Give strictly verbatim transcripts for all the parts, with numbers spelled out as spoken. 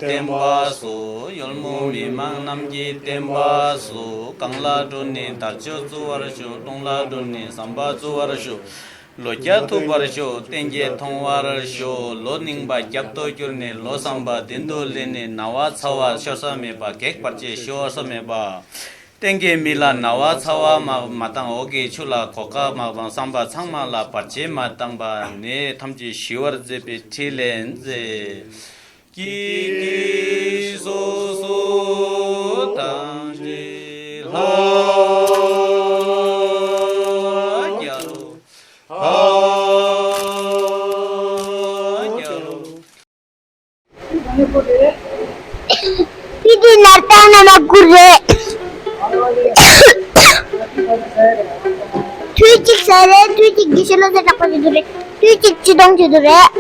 བསྟན་པ་སོགས། གཡོལ་མུ་མི་མང་རྣམས་ཀྱི་བསྟན་པ་སོགས། གང་ལ་བགྲོད་ནས་དལ་འབྱོར་བརྩི་བར་ཤོག། གྲོང་ལ་བགྲོད་ནས་བསམ་པ་བརྩི་བར་ཤོག། ལོ་བརྒྱ་ཐུབ་པར་ཤོག། བསྟན་རྒྱས་མཐོང་བར་ཤོག། ལོ་རྙིང་པ་རྒྱབ་ཏུ་བསྐྱུར་ནས་ལོ་བཟང་པ་མདུན་དུ་ལེན་ནས། ན་བ་ཚ་བ་ཤོར་ས་མེད་པ། གེགས་བར་ཆད་ཤོར་ས་མེད་པ། བསྟན་རྒྱས་མི་ལ་ན་བ་ཚ་བ་མ་མ་བཏང་། འོག་གི་ཆུ་ལ་གོད་ཁ་མ་བཏང་། བསམ་པ་ཚང་མ་ལ་བར་ཆད་མ་བཏང་པ། ནད་ཐམས་ཅད་ཞི་བར་མཛད་པའི་ཕྲིན་ལས་མཛད། ཀྱེ་ཀྱེ་སོ་སོ་ཐམས་ཅད་ལྷ་རྒྱལ་ལོ། ལྷ་རྒྱལ་ལོ། སྤི་ཏི་ནར་ཏང་ན་མ་ཀུར་རེད། དུས་གཅིག་ཟ་རེད། དུས་གཅིག་གི་ཕྱི་ལོ་ཟེར་དྲག་པོ་བྱེད་དུ་རེད། དུས་གཅིག་ཅི་གཏོང་བྱེད་དུ་རེད།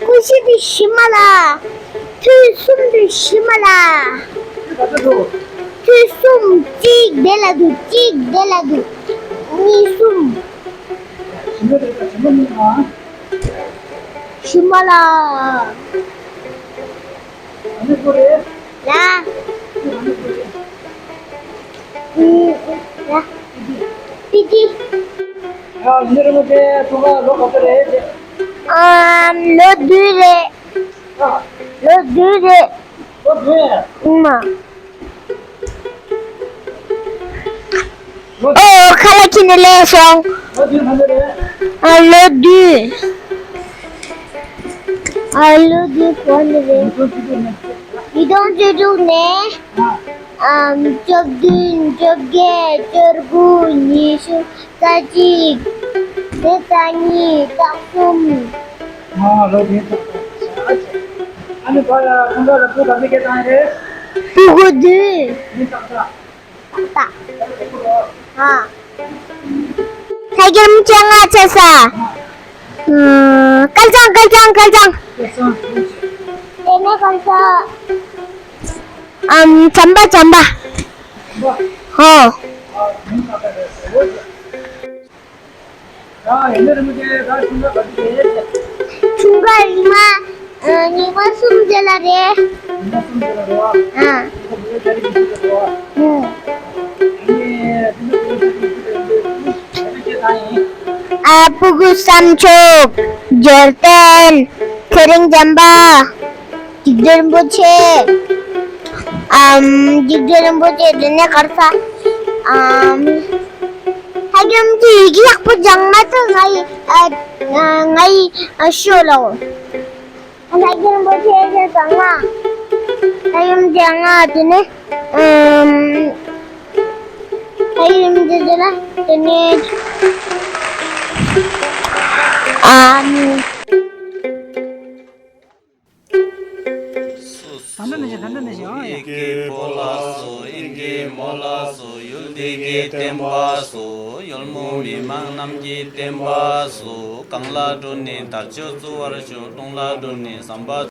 ཀུ་ཤུ་དེ་ཤི་མ་ལ། དུས་གསུམ་དུ་ཤི་མ་ལ། དུས་གསུམ་གཅིག་དེ་ལ་འདུག་གཅིག་དེ་ལ་འདུག་གཉིས་གསུམ། ཤི་མ་ལ། ལ། ཨུ། ལ། པི་ཏི། ཨ། ཡིན་རིང་མོ་ཆེ་ཐུག་ལོ་ག་ཚོད་རེད། ཨམ། ལོ་བདུན་རེད། ཨ། ལོ་བདུན་རེད། ལོ་བདུན། ཨུ་མ། ཨོ། ཁ་ལག་ཁྱེར་ནས་སླེབས་སོང་། ཨ། ལོ་བདུན། ཨ། ལོ་བདུན་གོ་ནི་རེད། ཉིས་སྟོང་བཅུ་དྲུག་ནས། ཨ། བཅུ་བདུན། བཅོ་བརྒྱད། བཅུ་དགུ། ཉི་ཤུ། རྩ་གཅིག་དེ་རྩ་གཉིས། རྩ་གསུམ། ཨ། ལོ་བདུན་ཙམ། ཨ་ནི་བར་ལ་ཁོང་ཚོ་ལ་བུ་ག་ཚོད་སྐྱེས་བཏང་རེད། བུ་གུ་བདུན། བདུན་ཙམ་ཙམ། ཏག་ཏག་ཨ། ལྷ་རྒྱལ་མོ་ཆེ་ང་ཆེ་ས། ཨ། སྐལ་བཟང་། སྐལ་བཟང་། སྐལ་བཟང་། སྐལ་བཟང་། དེ་ནས་སྐལ་བཟང་། ཨམ། བྱམས་པ། བྱམས་པ། ཨོ། ཆུང་ཀ་ཉི་མ། ཨ། ཉི་མ་གསུམ་རྗེས་ལ་རེད། ཨ། ཨ། སྤུ་གུ་བསམ་མཆོག་འབྱོར་ལྡན། ཚེ་རིང་བྱམས་པ། འཇིགས་བྲལ་རིན་པོ་ཆེ། ཨམ། འཇིགས་བྲལ་རིན་པོ་ཆེ། དེ་ནས་གར་ས། ཨམ། ཧ་ཅང་གི་ཡིག་ཡག་པོ་སྦྱང་མ་ཐུབ། ང་ཡི། ཨ། ང་ཡི། ཨ། ཤོ་ལོ། ཧ་ཅང་རིན་པོ་ཆེ་ཆེ་ས་ང་། ཧ་ཅང་གི་ང་དེ་ནས། ཨམ། ཧ་ཅང་གི་དེ་ན་དེ་ནས། ཨམ། སོ་སོ། ཡི་གེ་བོ་ལ་སོགས། ཨིན་གྱི་མོ་ལ་སོགས། ཡུལ་དེ་གའི་བསྟན་པ་སོགས། གཡོལ་མུ་མི་མང་རྣམས་ཀྱི་བསྟན་པ་སོགས། གང་ལ་བགྲོད་ནས་དལ་འབྱོར་བརྩི་བར་ཤོག། གྲོང་ལ་བགྲོད་ནས་བསམ་པ་